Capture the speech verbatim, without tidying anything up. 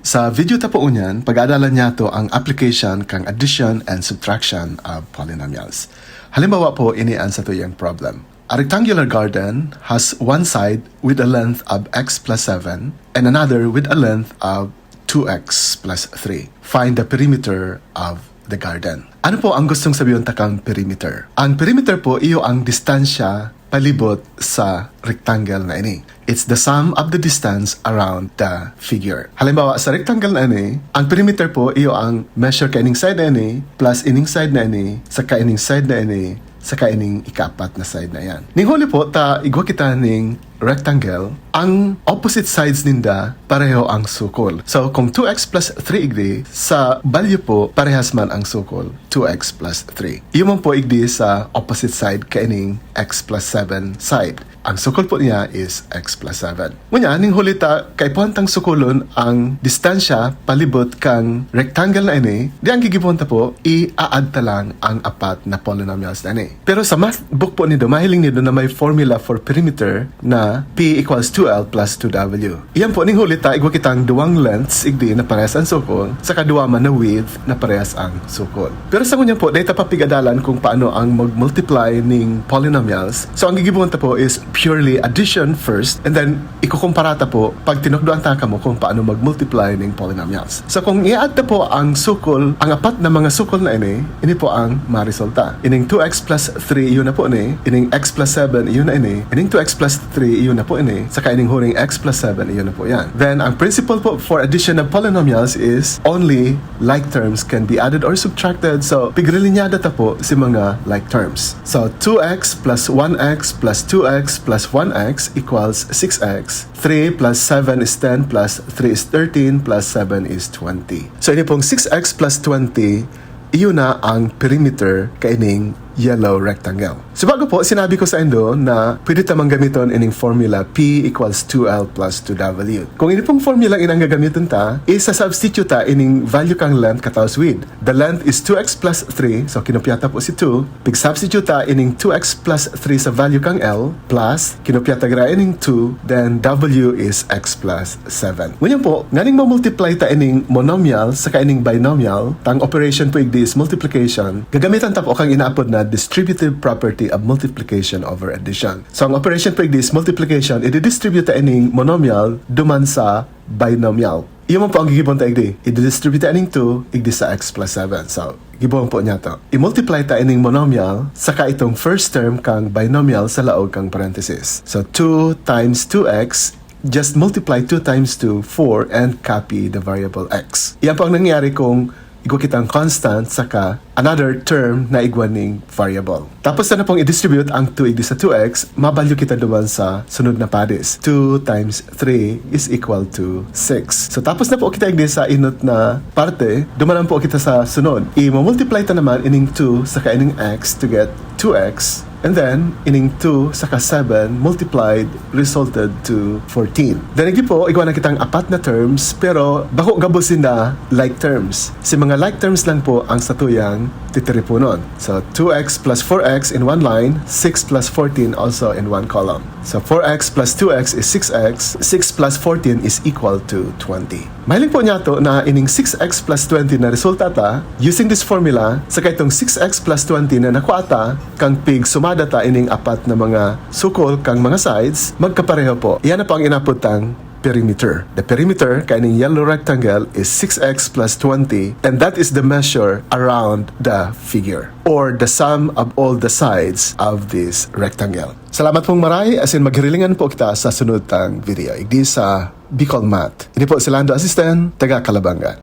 Sa video ta po ngunyan, pag-aadalan niyato ang application kan addition and subtraction of polynomials. Halimbawa po, ini an satuyang problem. A rectangular garden has one side with a length of x plus seven and another with a length of two x plus three. Find the perimeter of the garden. Ano po ang gustong sabihon ta kan perimeter? Ang perimeter po, iyo ang distansya palibot sa rectangle na ini. It's the sum of the distance around the figure. Halimbawa, sa rectangle na ini, ang perimeter po, iyo ang measure kaining side na ini, plus ining side na ini, saka ining side na ini, saka ining ikaapat na side na iyan. Ning huli po, ta igwa kita ning rectangle, ang opposite sides ninda, pareho ang sukol. So, kung two x plus three igdi, sa value po, parehas man ang sukol, two x plus three. Iyo man po igdi sa opposite side kaining x plus seven side. Ang sukol po niya is x plus seven. Ngunyan, ning huli ta, kaipuhan tang sukulon ang distansya palibot kan rectangle na ini, di ang gigibohon ta po, i-add ta lang ang apat na polynomials na ini. Pero sa math book po nindo, mahiling nindo na may formula for perimeter na P equals two L plus two W. Iyan po, ning huli ta, igwa kitang duwang lengths, igdi na parehas ang sukol, saka duwa man na width na parehas ang sukol. Pero sa ngunyan po, dai ta pa pig-adalan kung paano ang mag-multiply ning polynomials. So, ang gigibohon ta po is purely addition first, and then ikukumpara ta po pag tinukdoan ta kamo kung paano mag-multiply ning polynomials. So, kung i-add ta po ang sukol, ang apat na mga sukol na ini, ini po ang maresulta. Ining two x plus three, iyo na po ini. Ining x plus seven, iyo na ini. Ining two x plus three, iyo na po ini. Saka ining huring x plus seven, iyo na po yan. Then, ang principle po for addition of polynomials is only like terms can be added or subtracted. So, pigrilinyada ta po si mga like terms. So, two x plus one x plus two x plus one x equals six x. Three plus seven is ten plus three is thirteen plus seven is twenty. So, ini pong six x plus twenty, iyo na ang perimeter kaining yellow rectangle. So, bago po, sinabi ko sa indo na pwede ta man gamiton ining formula P equals two L plus two W. Kung ini pong formula inang gagamiton ta, isa-substitute ta ining value kang length kataos width. The length is two x plus three, so kinopya ta po si two. Pig-substitute ta ining two x plus three sa value kang L, plus, kinopya ta gira ining two, then W is x plus seven. Ngunyan po, nganing ma-multiply ta ining monomial saka ining binomial, ta ang operation po igdi is multiplication, gagamitan ta po kang inaapod na distributive property of multiplication over addition. So, ang operation po igdi is multiplication, i-distribute ta ining monomial duman sa binomial. Iyo man po ang gigibohon ta igdi. I-distribute ta ining two, igdi sa x plus seven. So, gibohon po niyato. I-multiply ta ining monomial saka itong first term kang binomial sa laog kang parenthesis. So, two times two x, just multiply two times two, four, and copy the variable x. Iyan po ang nangyayari kung igwa kitang constant saka another term na igwa ning variable. Tapos ta na pong i-distribute ang two igdi sa two x, mabalyo kita duman sa sunod na padis. Two times three is equal to six. So, tapos na po kita igdi sa inot na parte, duman naman po kita sa sunod. I-multiply ta naman ining two saka ining x to get two x. And then, ining two saka seven multiplied resulted to fourteen. Then, igdi po, igwa na kitang apat na terms, pero bako gabos sinda like terms. Si mga like terms lang po ang satuyang titiriponon. So, two x plus four x in one line, six plus fourteen also in one column. So, four x plus two x is six x, six plus fourteen is equal to twenty. Mahiling po niyato na ining six x plus twenty na resulta ta, using this formula, saka itong six x plus twenty na nakuha ta, kang pig sumada ta ining apat na mga sukol kang mga sides, magkapareho po. Iyan na po ang inapod tang perimeter. The perimeter kaining yellow rectangle is six x plus twenty, and that is the measure around the figure, or the sum of all the sides of this rectangle. Salamat pong maray, asin maghihilingan po kita sa sunod tang video. Igdi sa Bicol Math. Ini po si Lando Asisten, taga Calabanga.